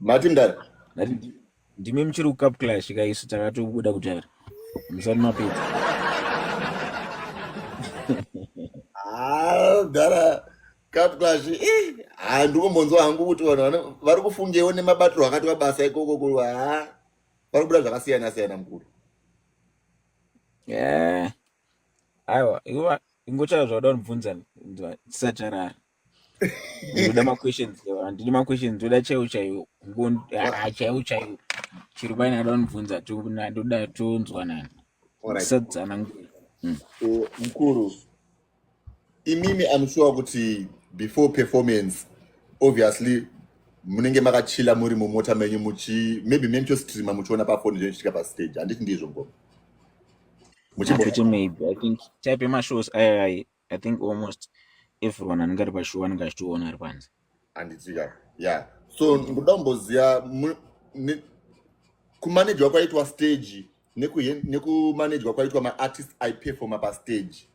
Mati mdara. Ndati ndimi muchiri kucup clash ka, isu takatobuda kudhara musati mapedza. Ah, mdara, cup clash. Eh, ah, ndikumbonzwa hangu kuti vanhu vari kufungewo nemabatiro akatwa basa ikoko kuru. Ah, vari kubuda zvakasiyana siyana mukuru. Yeah. Aiwa, iwa ingotsvaka zvauda kunibvunza tisati tarara. Ndoda maquestions, handidi maquestions, ndoda chaiwo chaiwo, chaiwo chaiwo chiro paine ada kunibvunza, ndoda tonzwanana. Alright. Tisadzana. Mukuru, imimi I'm sure kuti before performance, obviously munenge makachila muri mumota menyu, muchi maybe memuchostreama, muchiona pafoni zvinochitika pastage, handiti ndizvo ngoma? Kwete, maybe I think type yemashows aya, I think almost everyone anenge ari pashow anenge achitoona ari panze. Handitika? Yeah, so ndoda kumboziva kumanejwa kwaitwa stage nekumanejwa kwaitwa maartist aiperforma pastage,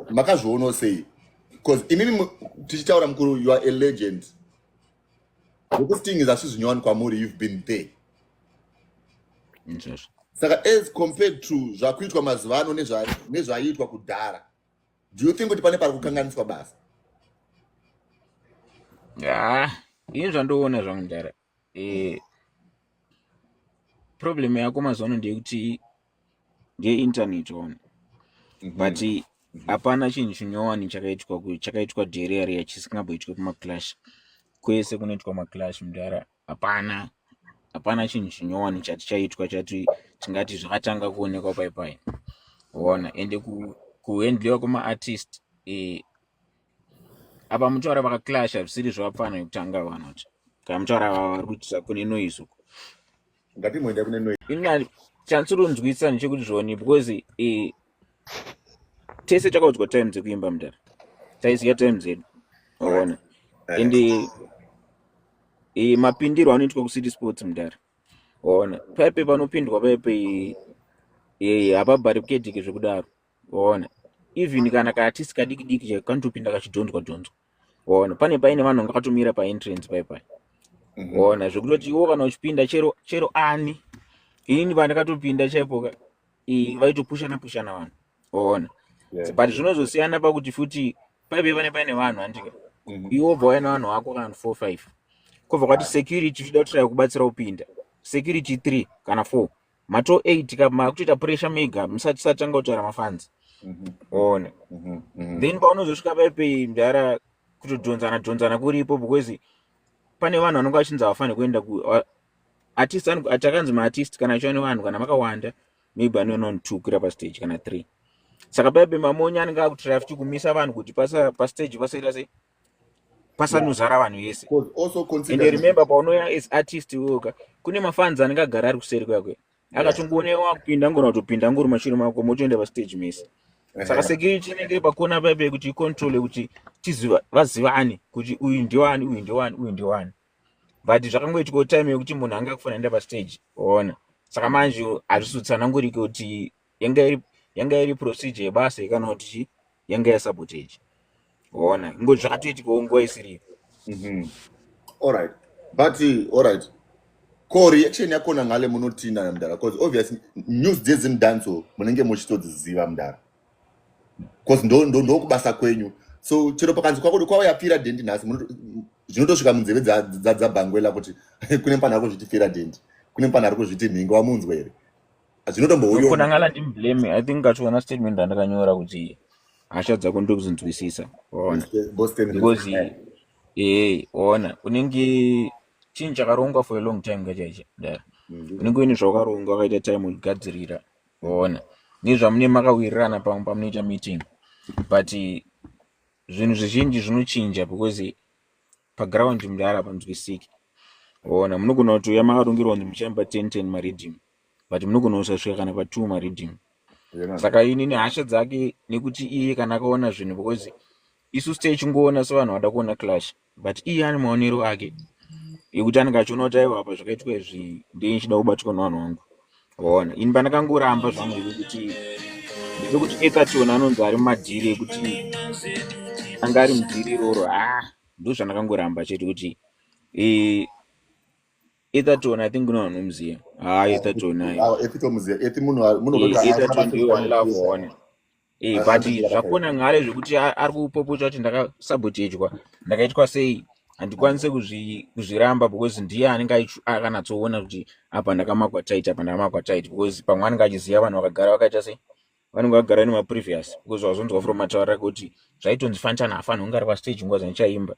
makazvionawo sei? Because imimi tichitaura mukuru, you are a legend. Zvekuti hazvisi zvinyowani kwamuri, you've been there. Izvozvo. Saka as compared to zvakuitwa mazuva ano nezvaiitwa kudhara, do you think kuti pane pari kukanganiswa basa? Ah, ini zvandoona zvangu mudhara, problem yako mazuva ano ndeyekuti ndeyeinternet ona, but hapana chinhu chinyowani chakaitwa chakaitwa dhere riya chisingamboitwe kumaclash kwese kunoitwa maclash mudhara. Hapana chinhu chinyowani chati chaitwa chati tingati zvakatanga kuonekwa pai pai, ona. Ende kuhandliwa kwemaartist, apa mutaura vakaclasha zvisiri zvavapfana yekutanga vanoti kana mutaura ava vari kuitisa kune noise uko. Ngatimboenda kune noise. Ina chandironzwisa ndechekuti zvoni, because tese takaudzwa time dzekuimba mudhara, taiziva time dzedu, waona. Ende mapindiro anoitwa kuCity Sports mudhara, waona, paipe panopindwa paipe hapabharikedhiki zvekudaro, waona. Even kana kaartist kadiki diki chaiko kanotopinda kachidhonzwa dhonzwa, waona. Pane paine vanhu vanga vakatomira paentrance paipai, waona, zvekutoti iwo kana uchipinda chero chero ani, inini pandakatopinda chaipo ka, vaitopushana pushana vanhu, waona. But zvinozosiyana pakuti futi paive pane paine vanhu, handika? Iwe wobva waina vanhu vako kana 4 5, kwobva kwati security ichida kutry kubatsira kupinda, security 3 kana 4, mato 8 ka, makutoita pressure mega musati satanga kutaura mafans, waona. Then paunozosvika paipe mudhara, kutodhonzana dhonzana kuripo, because pane vanhu vanonge vachinzi havafaniri kuenda ku artist takanzi maartist kana achiva nevanhu kana makawanda, maybe anoona 2 kukwira pastage kana 3. Saka paipe mamonya anenge akutry futi kumisa vanhu kuti pastage pasaita sei, pasanozara vanhu vese. 'Cause also And consider remember, paunouya as artist iwoka, kune mafans anenge agara ari kuseri kwakwe, akatongooneka kupinda, angona kutopinda angori mashure mako, motoenda pastage mese. Saka security inenge iri pakona paipe kuti icontrole kuti tiziva vazivane kuti uyu ndiwani, uyu ndiwani, uyu ndiwani. But zvakangoitikawo time yekuti munhu anga kufanira enda pastage, waona. Saka manje hazvisi kutsanangurike kuti yanga iri procedure yebasa kana kuti chi yanga yasabotage, waona, ingoti zvakatoitikawo nguva isiriyo. All right, but all right, ko reaction yakona ngale munotina mudhara? Because obviously news dzezimdanso munenge muchitodziziva mudhara, because ndo kubasa kwenyu. So chero pakanzi kwako kwauya pfira dhendi nhasi, zvinotosvika munzeve dzabhangwela kuti kune mupana ari kuzviti pfira dhendi, kune mupana ari kuzviti mhingi, wamunzwa here? Zvinotombouyo. Kona ngala ndimblame. I think ngachiona statement randakanyora kuti hasha dzako ndokuzonzwisisa, waona, because waona, unenge chinhu chakarongwa for a long time kachaicha dara, unenge uine zvawakaronga, wakaita time uchigadzirira, waona, nezvamune makawirirana pamwe pamunoita meeting. But zvinhu zvizhinji zvinochinja because paground mudhara panzwisiki, waona. Munogona kuti uya makarongirwa kunzi muchaimba 10 10 mariddim, but munogona kusasvika kana pa2 mariddim. Saka inini hasha dzake nekuti iye kana akaona zvinhu, because isu tichingoona sevanhu vada kuona clash, but iye ane maonero ake ekuti anenge achiona kuti aiwa, apa zvakaitwa izvi ndeichida kubatwa nevanhu vangu, waona. Ini pandakangoramba zvangu ndekuti Ekaton anonzi ari mumadhiri ekuti anga ari mudhiri iroro, ha, ndo zvandakangoramba chete kuti Etherton I think uno vanomuziva. Haa Etherton ayi. Ah, Etherton muziva. Ethi munhu munhu Etherton ndiye one love one. Eh, but zvakona ngale zvekuti ari kupopota kuti ndakasabotejwa ndakaitwa sei handikwanise kuzviramba because ndiye anenge akanatsoona kuti apa ndakamakwa tight apa ndakamakwa tight because pamwe anenge achiziva vanhu vakagara vakaita sei vanenge vagara nemaprevious because wazonzwa from mataura ake kuti zvaitonzi fantan haafanhi kunge ari pastage nguva dzanichaimba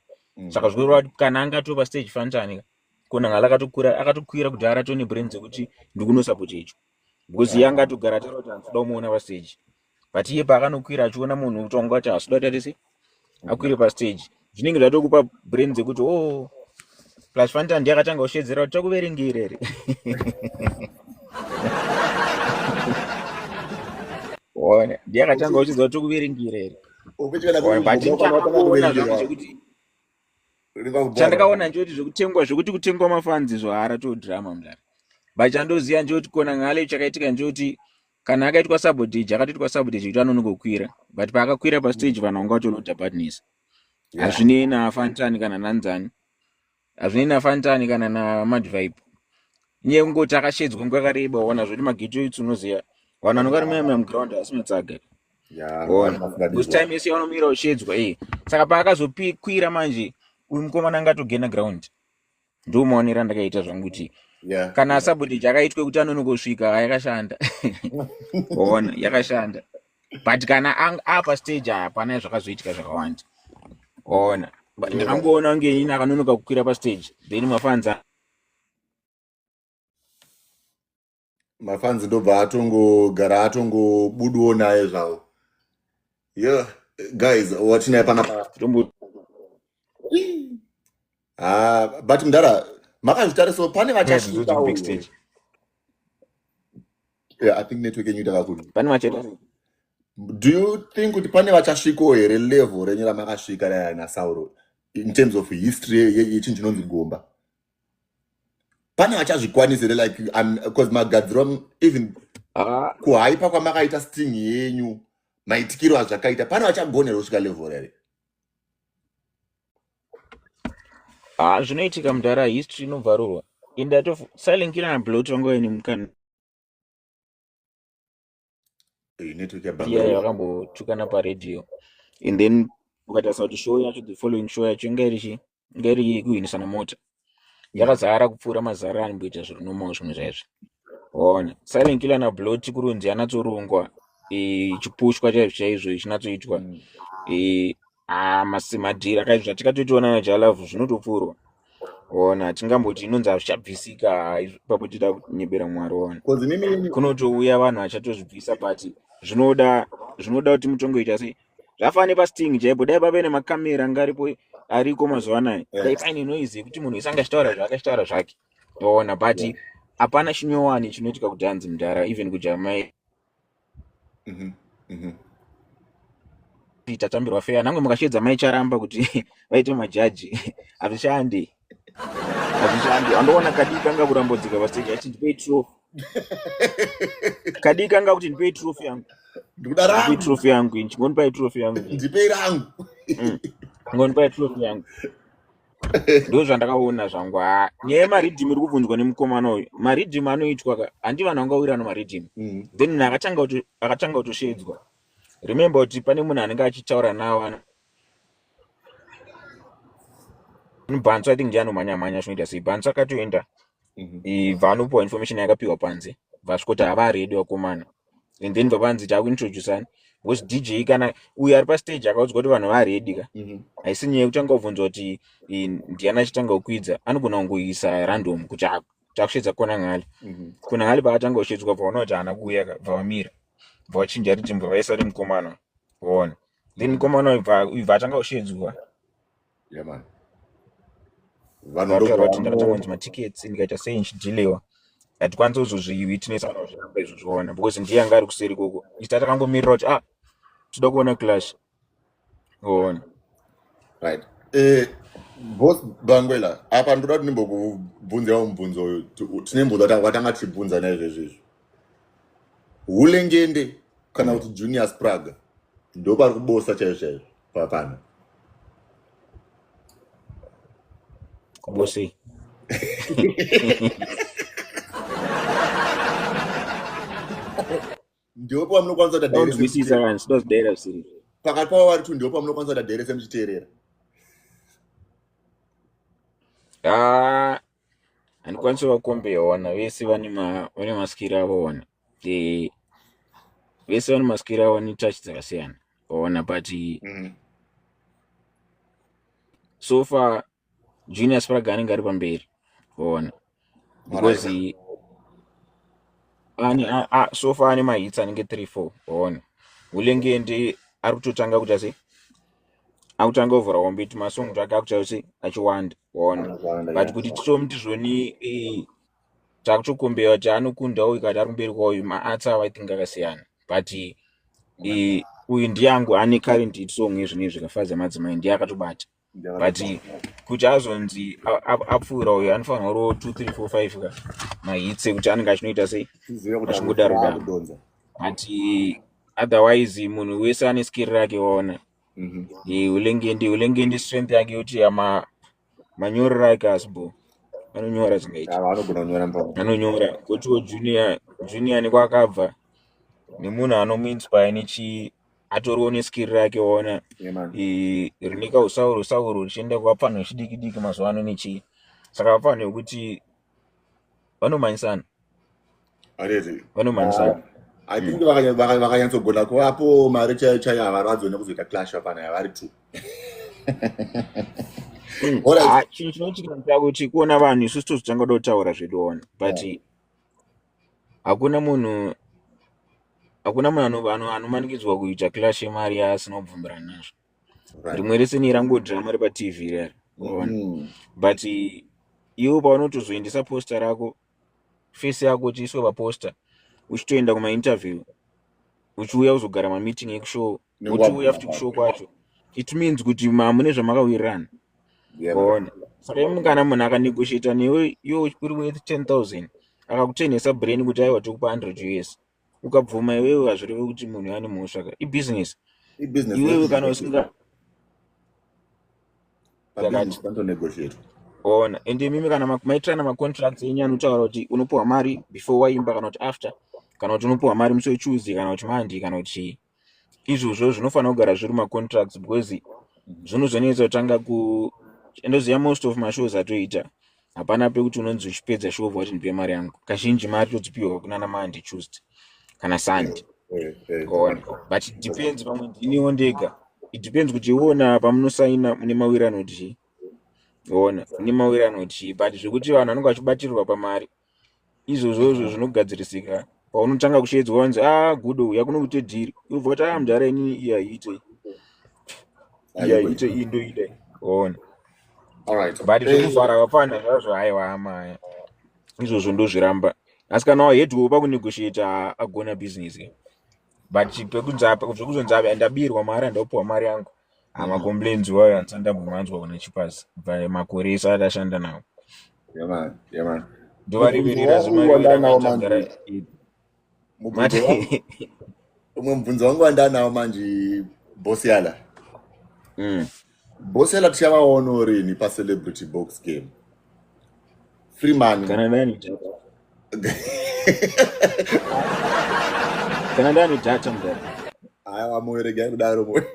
saka zvikureva kuti kana anga atova pastage fantan kona ngala akatokura akatokwira kudhara atone brain dzekuti ndikunosapota icho because iye anga atogara ataura kuti handikuda kumuona pastage but iye paakanokwira achiona munhu kuti wanga kuti hasuda kuti atese akwire pastage zvinenge zvatokupa brain dzekuti o oh, plus fanta ndiye akatanga kushedzera kuti takuverengera here ona ndiye akatanga kushedzera kuti tokuverengera here but chandakaona zvangu chekuti chandakaona ndechekuti zvekutengwa zvekuti kutengwa mafanzi izvo haara to drama mudare but chandoziva ndechekuti kona ngale chakaitika ndechekuti kana akaitwa sabotage akatoitwa sabotage kuti anonokokwira but paakakwira pastage vanhu vanga vatonoda badness hazvinei nafantani kana nanzani hazvinei nafantani kana namadvibe inyaya yekungoti akashedzwa nguva yakareba waona zvoti mageto itsi unoziva vanhu vanonga vari muyamya muground asi matsaga ona because time yese yaunomira ushedzwa e saka paakazokwira manje uyu mukomana anga atogena ground ndo maonero andakaita zvangu kuti Yeah. kana sabotage akaitwe kuti anonokosvika yakashanda ona yakashanda but kana apa stage hapana zvakazoitika zvakawanda ona but ndakangoona kunge inini akanonoka kukwira pastage then mafans Mafans ndobva atongogara atongobudiwo naye zvavo. Yeah, guys, watinaye panapa. Tombo Ah, but mdara makazvitarisawo pane vachasvikawo. Backstage. Yeah, I think network yenyu itakakuru. Pane vachaita. Do you think kuti pane vachasvikawo here level renyu ramakasvika raya naSauro in terms of history yechinhu chinonzi gomba? Pane vachazvikwanisa here like because magadziro even Ah. kuhaipa kwamakaita sting yenyu maitikiro azvakaita pane vachagonera kusvika level here? Ah, zvinoitika mudhara history inobvarurwa. Inda to silent killer na blot vanga vaine mukana. Eh, network Iya yabhanga. vakambotukana paradio. And then ukatarisa kuti show yacho the following show yacho inga iri chi inga iri yekuhwinisana mota. Yakazara kupfuura mazara anomboita zviri normal zvimwe zvaizvo. Waona. Silent killer na blot kurunzi yanatsorongwa ichipushwa chaizvo chaizvo ichinatsoitwa. Ah, madhiri akaizvo zvatikatotiona naJalavu zvinotopfuurwa. Ona hatingamboti inonzi hazvichabvisika ipapo tida kunyebera Mwari ona. Cause mimi Kunotouya vanhu vachatozvibvisa but zvinoda zvinoda kuti mutongoita sei. Zvafana nepasting chaipo dai pave nemakamera anga aripo ariko mazuva anaya. Dai paine noise yekuti munhu wese anga achitaura zvake achitaura zvake. Ona but hapana chinyowani chinoitika kudhanzi mudhara even kuJamaica. Tatambirwa fair nangwe mukashedza mai Charamba kuti vaite majaji hazvishandi hazvishandi andoona kadii kanga kurambodzika pastage achiti ndipei trophy kadii kanga kuti ndipei trophy yangu ndikuda ndipei rangu trophy yangu inchi ngonipai trophy yangu ndipei rangu ngonipai trophy yangu ndo zvandakaona zvangu. Ha nyaya yemariddim iri kubvunzwa nemukomana uyu mariddim anoitwa ka handi vanhu vangawirana mariddim then munhu akatanga kutoshedzwa remember kuti pane munhu anenge achitaura nawo Bhanso I think ndiye anomhanya mhanya zvinoita sei Bhanso akatoenda bva anopiwa information yakapiwa panze vasvikoti havaredi vakomana and then vapanzi takuintroducani because DJ kana uyu ari pastage akaudzwa kuti vanhu varedi ka haisi nyaya yekutanga kubvunzwa kuti ndiani achitanga kukwidza anogona kungoisa random kuti takushedza kona ngale kona ngale paakatanga kushedzwa bvaona kuti haana kuuya ka bva vamira bva vachinja rhythm bva vaisa remukomana waona then mukomana uyu bva atanga kushedzwa Yeah, man. Vanhu vataura kuti ndakatanga ndobva kunzi matickets ndikaita sei nchidilewa hatikwanisi kuzozviwitness kana kuzviramba izvo zvoona because ndiye anga ari kuseri ikoko isu takangomirira kuti ah toda kuona clash oona right boss Bangwela apa ndoda kuti ndimbokubvunzirawo mubvunzo uyu tine mubvunzo watanga tichibvunza naizvezvo izvo Hulengende kana kuti Junior Spraga ndo pari kubosa chaizvo chaizvo papano. Kubosei. Ndipo pamunokwanisa kuita dhere Unzwisisa vanhu sida kudaira zvisiri. Pakati pavo vari tu ndipo pamunokwanisa kuita dhere semuchiteerera. Ah, handikwanisi kuvakombeya wana vese vane ma vane maskiri avo wana. Eh, vese vane maskiri avo ane touch dzakasiyana. Waona but so far Junior Spraga anenge ari pamberi. Waona. Because ane so far ane mahits anenge 3 4 waona. Hulengende ari kutotanga kuita sei? Akutanga kuvhura hombe tumasong twake akuita sei? Achiwanda. Waona. But kuti titomuti zvoni takutokombewa kuti anokunda uyu kati ari kumberi kwauyu maarts avo I think akasiyana. But uyu ndiyangu ane current hit song yezvinezvi kafadza madzimai ndiye akatobata. But kuti azonzi apfuura uyu anofanirwa ro 2 3 4 5 ka mahits ekuti anenge achinoita sei achingodaro daro. But otherwise munhu wese ane skill rake waona. Ulengendi strength yake yekuti manyorero ake asibo anonyora zvingaita. Anogona kunyora mpa. Anonyora kotiwo Junior nekwaakabva nemunhu anomuinspire nechi atoriwo neskill rake waona. Rine kausauro sauro richienda kuvapfanha vechidiki diki mazuva ano nechii. Saka vapfanha vekuti vanomhanyisana. Vanomhanyisana. I think vakanyatsogona kuvapo mari chaiyo chaiyo havarwadziwe nekuzoita clash vapana yavari two. Chinhu chinoitika ndechekuti kuona vanhu isusu tozotanga kuda kutaura zvedu waona. But hakuna munhu anomanikidzwa kuita clash yemari yaasina kubvumirana nazvo. Rimwe rese nerangodhirama repaTV rero. But iwe paunotozoendesa poster rako, face yako uchiiswa paposter, uchitoenda kumainterview, uchiuya kuzogara mameeting ekushow, uchiuya futi kushow kwacho. It means kuti mune zvamakawirirana. Waona. Saka imi kana munhu akanegotiata newe iwe uri worth 10,000 akakutenhesa brain kuti aiwa tokupa 100 US. Ukabvuma iwewe hazvirevi kuti munhu ane mhosva ka. Ibusiness. Iwewe kana usinga Ona, ende imimi kana maitirana macontracts enyu anotaura kuti unopiwa mari before waimba kana kuti after, kana kuti unopiwa mari musi weTuesday kana kuti Monday kana kuti chii. Izvozvo zvinofanira kugara zviri macontracts because zvinozonetsa kutanga ku ndoziva most of mashows atoita hapana pekuti unonzi uchipedza show wobva wati ndipe mari yangu. Kazhinji mari todzipiwa kunana Monday, Tuesday kana Sunday. Ona, but it depends pamwe ndiniwo ndega. It depends kuti iwona pamunosaina mune mawirirano kuti chii. Ona, mune mawirirano kuti chii, but zvekuti vanhu vanenge vachibatirwa pamari izvozvozvo zvinogadzirisika paunotanga kushedzwa wanzi gudo uya kunokuite dhiri ubva kuti mudhara inini iyi haiite iyi haiite iyi ndoida. Ona. But zvekuvhara vapfana zvazvo haiwa amaya izvozvo ndozviramba. Asi kana wahedwawo pakunegotiate agona business. But zvekuzonzi apa ndabirwa mari handakupiwa mari yangu. Macomplaints wayo handisati ndambomanzwa kuna Chipaz kubva makore ese atashanda nawo. Yeah man. Ndovareverera Umwe mubvunzo wangu wandanawo manje Boss Yala. Boss Yala tichavaonawo rini paCelebrity Box Game? Free money. Kana ndani data. Kana ndani data mudhara. Aiwa moyo regai kudaro moyo.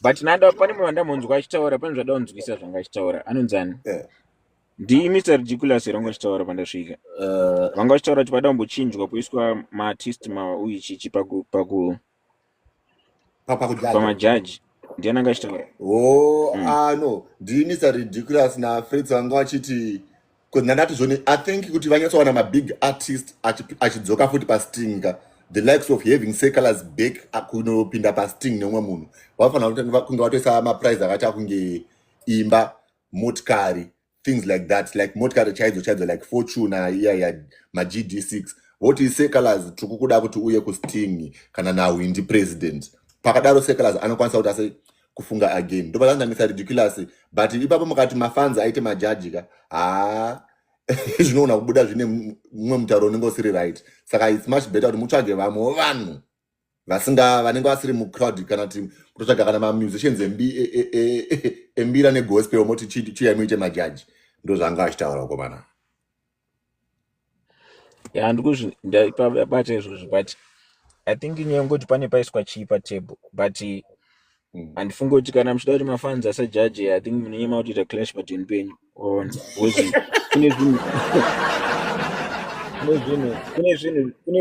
But nanda pane munhu wandamonzwa achitaura pane zvadaunzwisa zvanga achitaura. Anonzi ani? Ndi Mr Ridiculous here vanga vachitaura pandasvika. Vanga vachitaura kuti pada kumbochinjwa kuiswa maartist mauyu chichi paku paku pamajaji. Ndiani anga achitaura? Oh, no. Ndi Mr Ridiculous na Fritz vanga vachiti because ndandati zvoni I think kuti vanyatsowana mabig artist achidzoka futi pasting ka. The likes of having Sekalaz back kunopinda pasting neumwe munhu. Vanofanira kunge vatoisa maprize akaita kunge imba, motikari, things like that, like motikari chaidzo chaidzo like Fortuna iya ya ma GD6. Voti Sekalaz tiri kukuda kuti uye kusting kana naWindi president. Pakadaro Sekalaz anokwanisa kuti ase kufunga again. Ndobva Mr Ridiculous, but ipapo mukati mafans aite majaji ka. Zvinoona kubuda zvine mumwe mutauro unenge usiri right. Saka it's much better kuti mutsvage vamwe vanhu. Vasinga vanenge vasiri mucrowd, kana kuti kutotsvaga kana mamusicians embira negospel, moti chiuyai muite majaji. Ndo zvanga achitaura komana. Ya, ndikuzvibata izvozvo, but I think inyaya yengoti pane paiswa chii patable, but handifungi kuti kana muchida kuti mafans asajaje, I think munenge makutoita clash pateni penyu, ona, because kune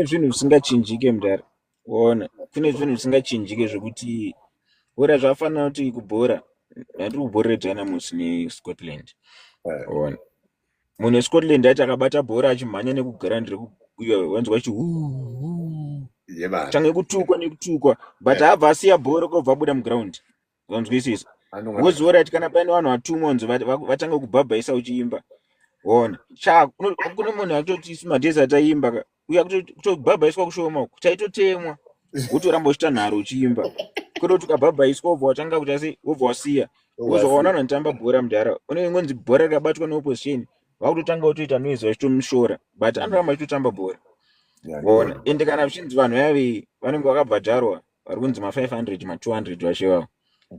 zvinhu zvisingachinjike, mudhara. Ona, kune zvinhu zvisingachinjike zvekuti ora zvafanira kuti kubhora, handiri kubhora reDynamos neScotland. Ona, munhu weScotland aiti akabata bhora achimhanya nekugarandi wanzwa achi Yebana. Tange kutukwa nekutukwa, but haabva asiya bhora kobva abuda muground, wanzwisisa? Anonga. Woziora kuti kana paine vanhu vatumwa kunzi vatange kubhabhaisa uchiimba, ona cha kune munhu atoti isu madhezi ataimba ka uya kutobhabhaiswa kushoma uku taitotemwa, wotoramba uchiita nharo uchiimba, kwete kuti ukabhabhaiswa wobva watanga kuti asi wobva wasiya. Because wakaona vanhu vanotamba bhora, mudhara, unenge ngonzi bhora rikabatwa neopposition, vakutotanga kutoita noise vachitomushora, but anoramba achitotamba bhora. Waona, ende kana zvichinzi vanhu vayave vanenge vakabhadharwa, vari kunzi ma500, ma200 vacho ivavo,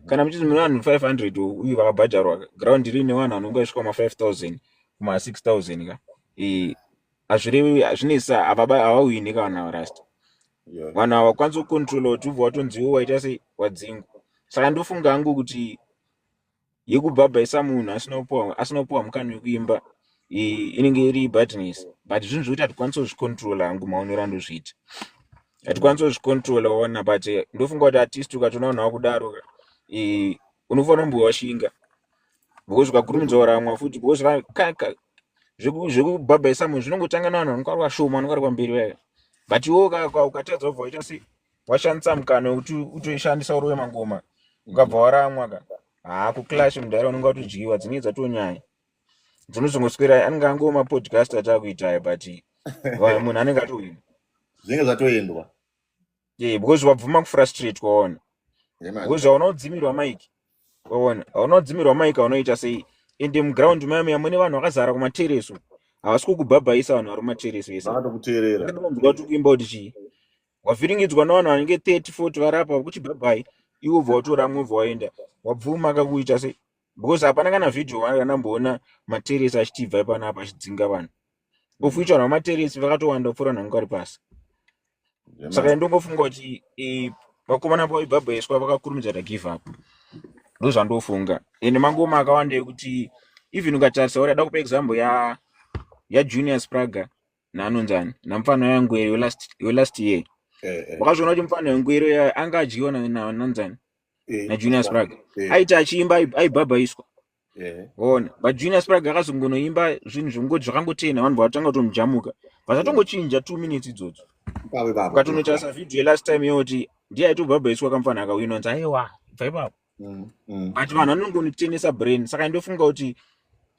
kana muchinzi mune vanhu 500 uyu vakabhadharwa, ground riine vanhu vanonge vasvika kuma5000, kuma6000 ka, hazvirevi hazvinesa, havawini kana rasta. Vanhu ava vakwanisa kucontrola kuti ubva watonziwo waita sei, wadzingwa. Saka ndofunga hangu kuti yekubhabhaisa munhu asina kupiwa mukana wekuimba inenge iri badness, but zvinhu zvekuti hatikwanisi kuzvicontrola. Hangu maonero andozviita, hatikwanisi kuzvicontrola, waona? But ndofunga kuti artist ukatoona vanhu vakudaro, unofanira kumbowa washinga, because ukakurumidza kuramwa futi, because zvekubhabhaisa munhu zvinongotanga nevanhu vanenge vari vashoma, vanenge vari pamberi vaya, but iwe ukatadza kubva waita sei, washandisa mukana wekuti utoishandisa urove mangoma, ukabva waramwa ka, haa, kuclash, mudhara, unenge watodyiwa. Dzinenge dzatonyanya dzinozongoswera anenge angova mapodcast atakuita aya, but munhu anenge atowina. Zvinenge zvatoendwa. Yeah, because wabvuma kufrustrate, waona? Yeah, because hauna kudzimirwa mic, waona? Hauna kudzimirwa mic, haunoita sei? Ende muground maya mune vanhu vakazara kumatereso, havasi kukubhabhaisa. Vanhu vari kumatereso ese Vakatokuteerera. Vanonzwa kuti kuimba kuti chii, wavhiringidzwa nevanhu vanenge 30 40 varapa kuchibhabhai, iwe ubva watoramwa, ubva waenda, wabvuma kakuita sei? Because hapana kana vhidhio vandamboona materesi achitibva panapa achidzinga vanhu, of which vanhu vamateresi vakatowanda kupfuura vanhu vanenge vari pasi. Saka ndongofunga kuti vakomana vaibhabhaiswa vakakurumidza ta give up, ndozvandofunga. Ende mangoma akawanda ekuti even ukatarisa, uri ada kupa example yaJunior Spraga naanonzani namufana waYangwero welast year. Wakazviona kuti mufana wengwero anga adyiwa nanzani? NaJunior Spraga. Aiti achiimba aibhabhaiswa, ona? But Junior Spraga akazongonoimba zvinhu zvongoti zvakangotena, vanhu vatanga kutomujamuka, vasatongochinja 2 minutes idzodzo. Ipapo ipapo. Ukatonotarisa vhidhiyo yelast time yoti ndiye aitobhabhaiswa, kamufana akawina, onzi aiwa, bva ipapo. But vanhu vanongonotenesa brain. Saka ndofunga kuti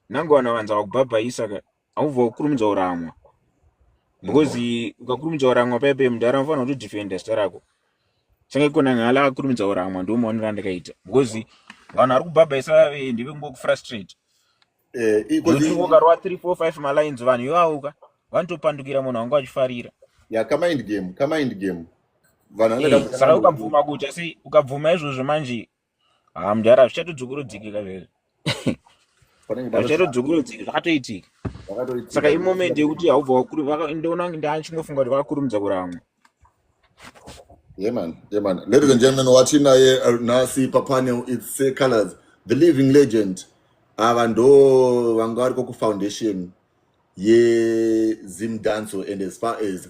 nange vanhu vanza vakubhabhaisa ka, haubva kukurumidza kuramwa, because ukakurumidza kuramwa paipai, mudhara, unofanira kutodefenda zita rako. Saka ikona ngala akakurumidza kuramwa, ndo maonero andakaita, because vanhu vari kubhabhaisa vave ndevekungokufrustrate. Nokuti ukarova 3 4 5 malines, vanhu ivavo ka vanotopandukira munhu wanga vachifarira. Ya, kamind game, kamind game, vanhu vanoda. Saka ukabvuma kuita sei, ukabvuma izvozvo manje, ha, mudhara, zvichatodzokorodzikika zvezvo. Panenge Hazvichatodzokorodzika, zvakatoitika. Zvakatoitika. Saka imoment yekuti haubva ndoona ndachingofunga kuti vakakurumidza kuramwa. Yeah man, yeah man. Ladies and gentlemen, watinaye nhasi papanel, it's Seh Calaz, the living legend. Ava ndo vanga variko kufoundation yeZimdancehall, and as far as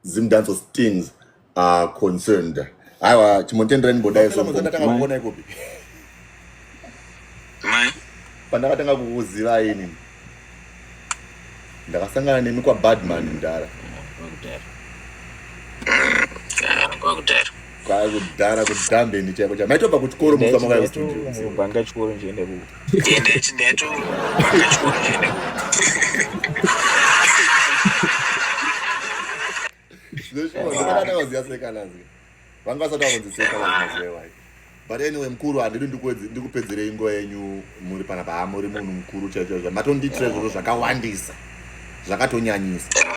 Zimdancehall things are concerned. Aiwa, chimbotenderani mbodai so ndatanga kuona ikopi. Mai. Pandakatanga kukuziva ini, ndakasangana nemi kwaBadman, mudhara. Kwakudhara. Kwakudhara. Kwakudhara, kudhambeni chaiko chaiko. Maitobva kuchikoro musa makauya kustudio. Bhanga chikoro nchienda ku. Ndaito chikoro nchienda ku. Ndakatanga kuziva Seh Calaz. Vanga vasati vakunzi Seh Calaz mazuva iwayo. But anyway, mukuru, handidi ndikupedzerei nguva yenyu muri panapa. Ha, muri munhu mukuru chaizvo chaizvo. Matondiitira izvozvo zvakawandisa, zvakatonyanyisa.